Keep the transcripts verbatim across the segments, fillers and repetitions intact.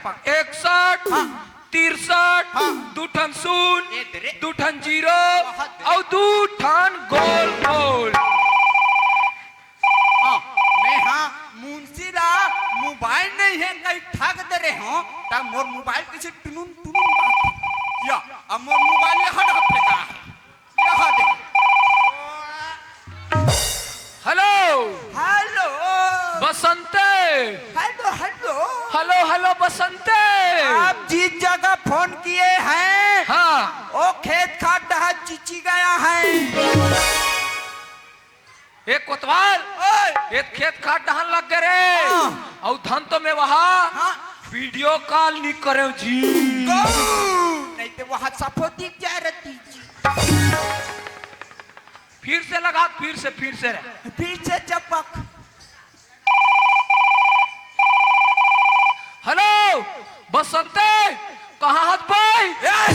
इकसठ, हाँ। तिरसठ, हाँ। दू ठन शून्य, ए दे रे। दू ठन जीरो, बहुत दे रे। अउ दू ठन गोल गोल। हाँ, मैं हाँ मुंशी ला मोबाइल नहीं है, कहीं ठग दे रहे हो, तब मोर मोबाइल किसे टुनुन टुनुन बात। या, अब मोर मोबाइल यहाँ रख फेंका है। यहाँ दे। Hello. Hello. Basante. Hello, hello. Hello, hello, Basante. आप जिस जगह फोन किए हैं, हाँ। वो खेत खार डहर चिची गया है। ए कोतवाल, ओए। ए खेत खार डहर लग गे रे। हाँ। अउ धन तो मैं वहाँ हाँ। वीडियो कॉल नहीं करे जी। गऊ। नहीं तो वहाँ सफो दिख जाए रहती जी। फिर से लगा, फिर से, फिर से रे। फिर से चपक। हेलो, बसंते, कहाँ हस भाई? ए!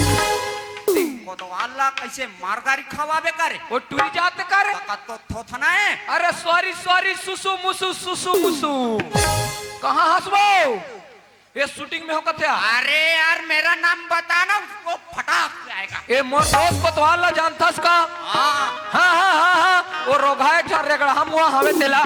कोतवाल ला कैसे मार गारी खवाबे करे? वो टूरी जाते करे? तका तो थोथना है। अरे सॉरी, सॉरी, सुसु मुसु, सुसु मुसु। कहाँ हस वो? ये शूटिंग में हो कथे? अरे यार, मेरा नाम बताना, उसको फटाक से आएगा। ए मोर दोस्त कोतवाल ला जानथस का? हाँ। हाँ, हाँ, हाँ, हाँ। वो रोगहा एक ठन रेगड़हा मुहा हवे तेला।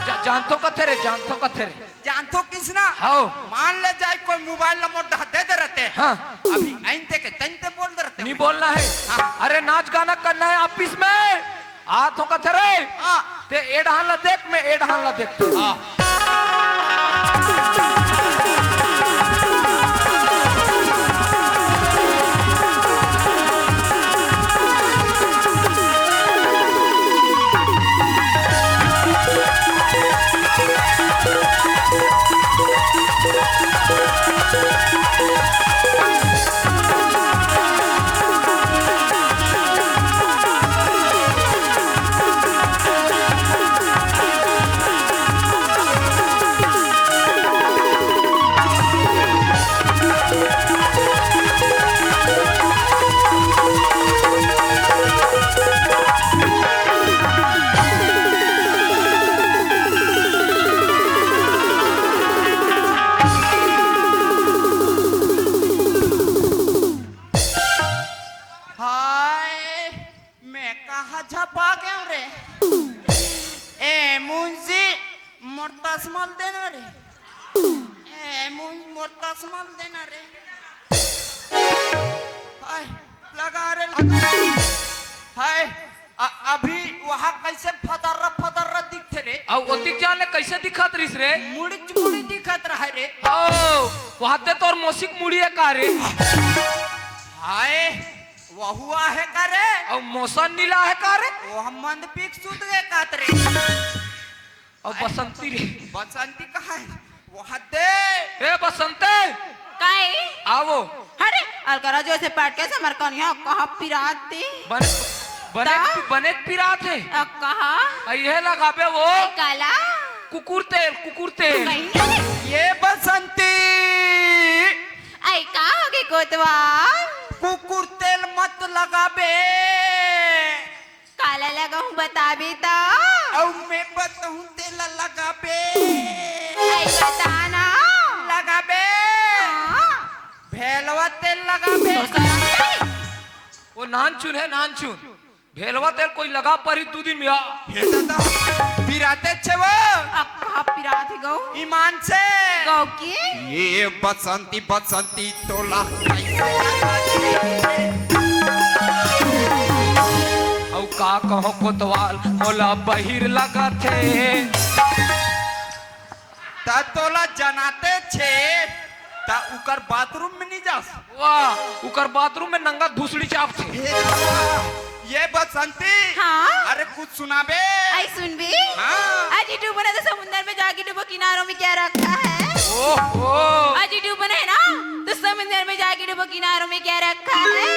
जा-, जानथो कथे रे, जानथो कथे रे। जानथो किसना? हव। मान ले जाए कोई मोबाइल नंबर डहा दे दे रहते। हाँ। अभी आइन ते के तइन ते बोल दे रहते। नहीं बोलना है। हाँ। अरे नाच गाना करना है ऑफिस में। आ तो कथे रे। हाँ। ते ए डहान ला देख, मैं ए डहान ला देख। हाँ। हाय, मैं कहाँ झपा गेंव रे? ए मुंशी, मोर तसमा ल देना रे। ए मुंशी, मोर तसमा ल देना रे। हाय, लगा रे, लगा। हाय, अ-, अभी वहाँ कैसे फतर्रा फतर्रा दिखथे रे? अउ ओतिक जान ले कैसे दिखत रिस रे? मुड़ी मुड़ी दिखत रहे रे। ओ, वहाँ ते तोर मौसिक मुड़ी है का रे? हाय, वहू आहे का रे? अउ मौसा नीला आहे का रे? वो हम मंद पीक सुत गए कात रे। अउ बसंती रे? बसंती कहाँ है? वो हद दे। ए बसंती! काई? आवो। अरे, अलकरा जो से पाट के समर कनिया कहाँ पिरात ती? बन-, बने, ता? बने पिरात है। अ, कहाँ? अ, ये लगाबे वो। ए, काला? कुकुर तेल, कुकुर तेल। कहीं नहीं। ये बसंती। आई का होगे कोतवाल? कुकुर तेल मत लगाबे। काला लगाहूँ बताबे त? अउ मैं बताहूँ तेला लगाबे। आई बता ना। लगाबे। हाँ। भेलवा तेल लगाबे। तो समझ गई। वो नानचुन है, नानचुन। भेलवा तेल कोई लगा परी दू दिन में आ। हे दादा, पिराते छे वो। अब कहाँ पिरात है गऊ? ईमान से। गऊ की? ये बसंती, बसंती तोला कैसे लगा दे? अउ का कहो कोतवाल, मोला बहिर लगा थे। त तोला जनाते छे, त उकर बाथरूम में नहीं जास? वाह, उकर बाथरूम में नंगा धुसड़ी चाप थे। हे दादा, ये बसंती। हाँ? अरे कुछ सुनाबे? आई सुनबे? हाँ। अजी डूबो ना तो समुंदर में जाके डूबो, किनारों में क्या रखा है? ओहो। अजी डूबो ना है ना, तो समुंदर में जाके डूबो, किनारों में क्या रखा है?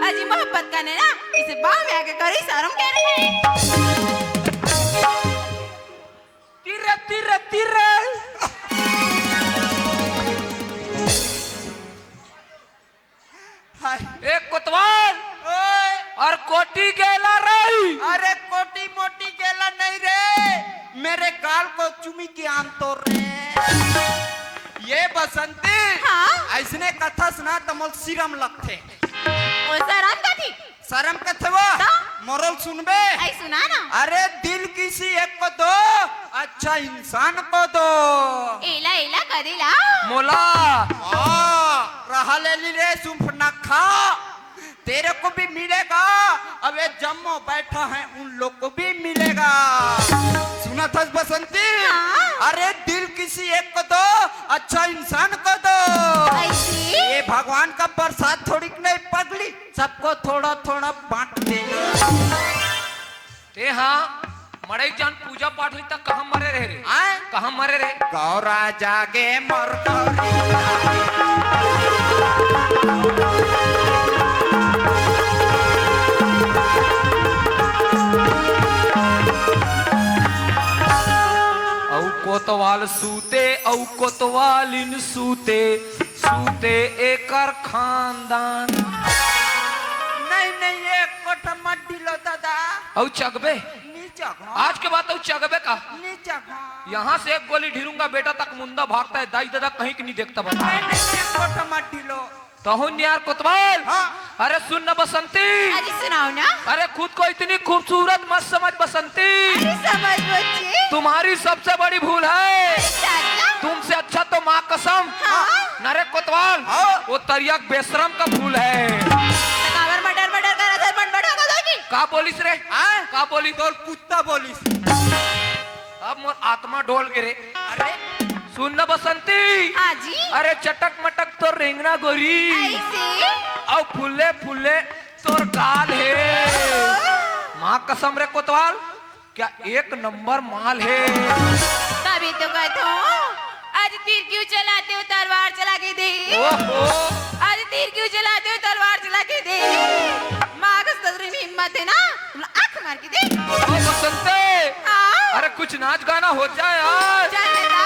अजी मोहब्बत करने ना, इसे बाह में आके करो, इशारों में क्या रखा है? तीरे, तीरे, तीरे। हाय। ए कोतवाल। ओए। अउ कोटी गेला रही। अरे कोटी मोटी गेला नहीं रे, मेरे गाल को चुमी के आन तो रे। ये बसंती, हाँ? अइसने कथस ना त मोला सिरम लगथे। ओ सरम कथी? सरम कथे वो? त? मोरो ल सुनबे? अई सुना ना। अरे दिल किसी एक को दो, अच्छा इंसान को दो। एला, एला, करेला? मोला। हाँ, रहा ले ली रे सुम्फ नखा। तेरे को भी मिलेगा, अब ये जम्मो बैठा है उन लोग को भी मिलेगा। सुनथस बसंती? हाँ। अरे दिल किसी एक को दो, अच्छा इंसान को दो। अइसे? ये भगवान का प्रसाद थोड़ी नहीं पगली, सबको थोड़ा थोड़ा बांट देना। ए हाँ, मड़ई जान पूजा पाठ होई त कहाँ मरे रहे रे? आय? कहाँ मरे रहे? गौरा जागे मोर गौरी। अउ कोतवाल सूते, अउ कोतवालिन सूते, सूते एकर खानदान। नहीं, नहीं, एक कोठा मत ढिलो दादा। अउ चगबे? नी चघो। आज के बाद अउ चगबे का? नी चघो। यहाँ से एक गोली ढिलूंगा बेटा, तक मुंदा भागता है, दाई दादा कहीं की नहीं देखता बता। नहीं, नहीं, एक कोठा मत ढिलो। तहु नियार कोतवाल। हाँ। अरे सुन न बसंती। अरे सुनाओ ना। अरे खुद को इतनी खूबसूरत मत समझ बसंती। अरे समझ बच्ची। तुम्हारी सबसे बड़ी भूल है। अरे चाचा। तुमसे अच्छा तो माँ कसम। हाँ। न रे कोतवाल। हाँ। वो तरिया के बेशरम का भूल है। काबर मटर मटर करा था, मन बड़ा हो जाएगी। का बोलिस रे? हाँ? का बोली? तोर कुत्ता बोलिस। अब मोर आत्मा डोल गे रे। अरे सुन न बसंती। हाँ जी। अरे चटक मटक तो रेंगना गोरी। अइसे? अउ फुल्ले फुल्ले तोर गाल हे। ओहो। माँ कसम रे कोतवाल, क्या एक नंबर माल हे। तभी तो कहता हूँ, आज तीर क्यों चलाते हो, तलवार चला के दे। ओहो। आज तीर क्यों चलाते हो, तलवार चला के दे। माँ कसम, तेरी हिम्मत है ना, आंख मार के देख। ओ बसंते, हाँ? अरे कुछ नाच गाना हो जाए यार। चल बेटा।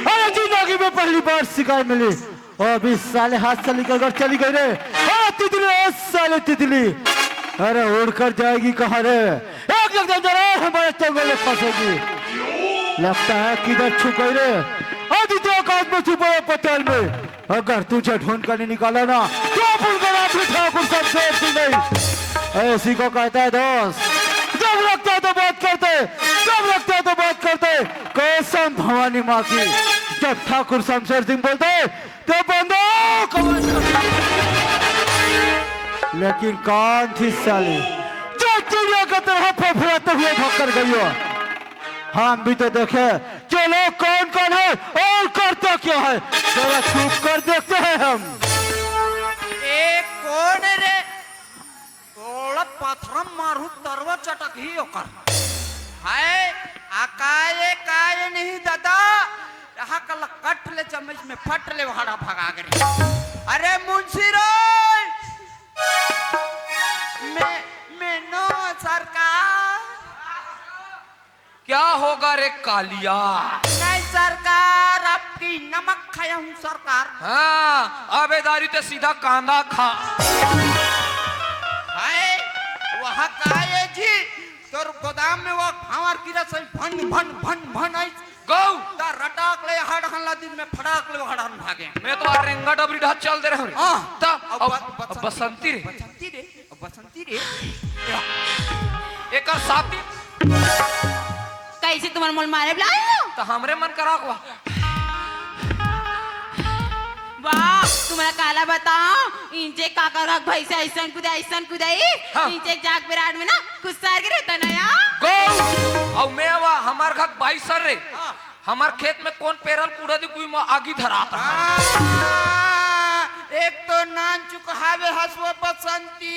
अरे जिंदगी में पहली बार शिकार मिली। अभी साले हाथ से निकल कर चली गई रे। अरे तितली, ए साले तितली, अरे उड़कर जाएगी कहाँ रे? एक जगह जरा हमारे चंगुल में फंसेगी। लगता है किधर छुप गई रे। आदित्य आकाश में छुपा है पताल में। अगर तुझे ढूंढ कर नहीं निकाला ना, तो अपन का नाम भी ठाकुर शमशेर सिंह नहीं। ऐसी को कहता है दोस्त। जब लगता है तो बात करते, जब लगता है तो बात करते। कसम भवानी माँ की, जब ठाकुर शमशेर सिंह बोलते, तो बंदो कमाल। लेकिन कौन थी साली, जो चिड़िया की तरह फड़फड़ाते हुए भाग कर गई हो? हम भी तो देखे, चलो कौन कौन है और करता क्या है, जरा छुप कर देखते हैं हम। ए, कोन रे? तोला पथरा मारहूं, तरवा चटक ही ओकर। हाय, आ काय, काय नहीं दादा, यहाँ कल कट ले चम्मच में फट ले, वहाड़ा भगा करे। अरे मुंशी रे, मैं नो सरकार। क्या होगा रे कालिया? नहीं सरकार, आपकी नमक खाया हूँ सरकार। हाँ, अबे दारू ते सीधा कांदा खा। हाय, वह का ये जी, तोर गोदाम में वो भांवर कीरा से भन भन भन भन आई। गौ। ता रटाक ले हड़हन ला दिन में फड़ाक ले हड़हन भागे। मैं तो आ रेंगा डबरी ढात चल दे रहा हूँ। हाँ। ता अब अब ब-, अब बसंती बसंती रे। बसंती रे, अब बसंती रे। एकर साथी। कैसे तुम्हारे मोल मारे बुलाए हो? तो हमरे मन करा को। वाह, तुम्हारा काला बताओ, इंचे काका रख भैंसे ऐसन कुदाई, ऐसन कुदाई, हाँ। इंचे जाग बिराट में ना, गुस्सा के रहता ना यार। गौ, और मैं वा, हमार घर बाईस सर रे। हाँ। हमार खेत में कौन पेरल कूड़ा दी, कोई में आगी धरात है। हाँ, एक तो नान चुकावे हसुआ बसंती।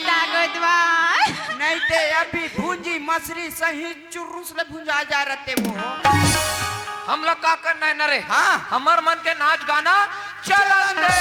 ताकतवर। नहीं ते अभी भूंजी मछली सही चुर्रुस ले भुंजा जा रहते वो। हम लोग का करना है ना रे? हाँ। हमर मन के नाच गाना चलन दे।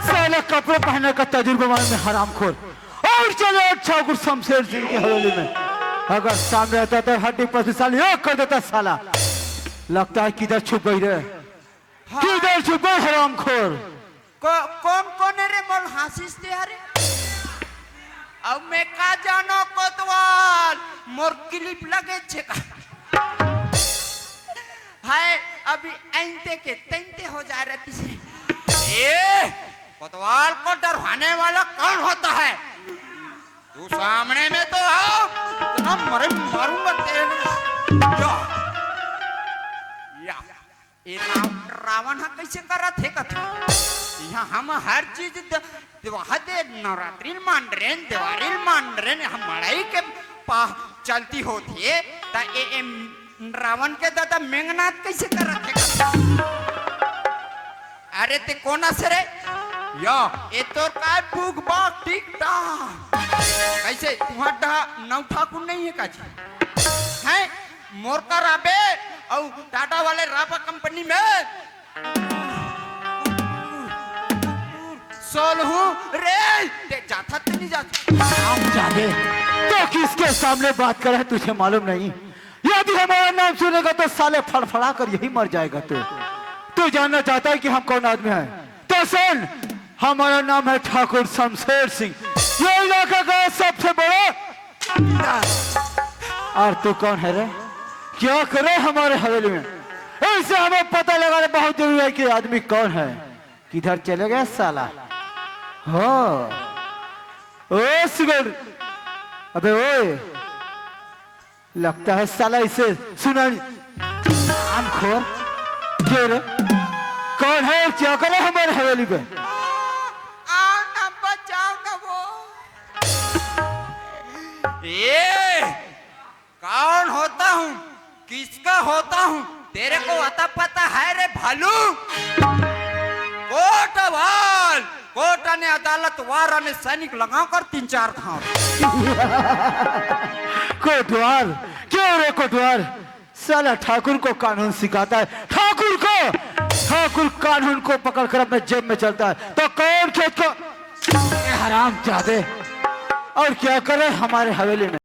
साला कपड़े पहनने का तजुर्बा वाला में हरामखोर। और चले ठाकुर शमशेर सिंह की हवेली में। अगर सामने आता तो हड्डी पसली साली एक कर देता साला। लगता है किधर छुप गई रे? हाँ। किधर छुप गई हरामखोर? को-, कौन, कौन है रे मोर हंसिस ते हरे? अब मैं का जानो कोतवाल, मोर clip लगे छे का? हाय, अभी ऐंते के तैंते हो जा रहती से। ए, कोतवाल को डरवाने वाला कौन होता है? तू सामने में तो आओ, इतना मरे मारूंगा तेरे। या, या। ए राव-, रावण ह कइसे करत हे कथे? इहाँ हम हर चीज द-, देवा दे, नवरात्रि ल मान रेन, देवारी ल मान रेन, हम मड़ई के पा-, चलती होत हे, त ए, ए रावण के दादा मेघनाथ कइसे करत हे कथे? अरे ते कोन अस रे? या, ए तोर काय बुक बाक टिकटा? कइसे तुँहर डहा नौ ठाकुर नइ हे का जी? हैं? मोर कर आबे, अउ टाटा वाले रापा कंपनी में सोलहू रे, ते जाथा ते नहीं जाथा। हरामजादे, तो किसके सामने बात करे है, तुझे मालूम नहीं? यदि हमारा नाम सुनेगा तो साले फड़फड़ा कर यही मर जाएगा तू। तू जानना चाहता है कि हम कौन आदमी हैं? तो सुन, हमारा नाम है ठाकुर शमशेर सिंह, ये इलाका का सबसे बड़ा। और तू कौन है रे? क्या करे हमारे हवेली में? इसे हमें पता लगाना बहुत जरूरी है कि आदमी कौन है। किधर चले गया साला? हो, ओ सुगड़, अबे ओए, लगता है साला इसे सुना नहीं। हरामखोर, के रे? कौन है और क्या करे हमारे हवेली पे? आओ ना, बचाओ ना वो। ए, कौन होता हूँ, किसका होता हूँ, तेरे को अता पता है रे भालू? कोटवाल, कोर्ट ने अदालत वार ने सैनिक लगाकर तीन चार घाव। कोटवाल, क्यों रे कोटवाल? साला ठाकुर को कानून सिखाता है, ठाकुर को, ठाकुर कानून को पकड़कर अपने जेब में चलता है, तो कौन खेत को? ए हरामजादे, और क्या करे हमारे हवेली में?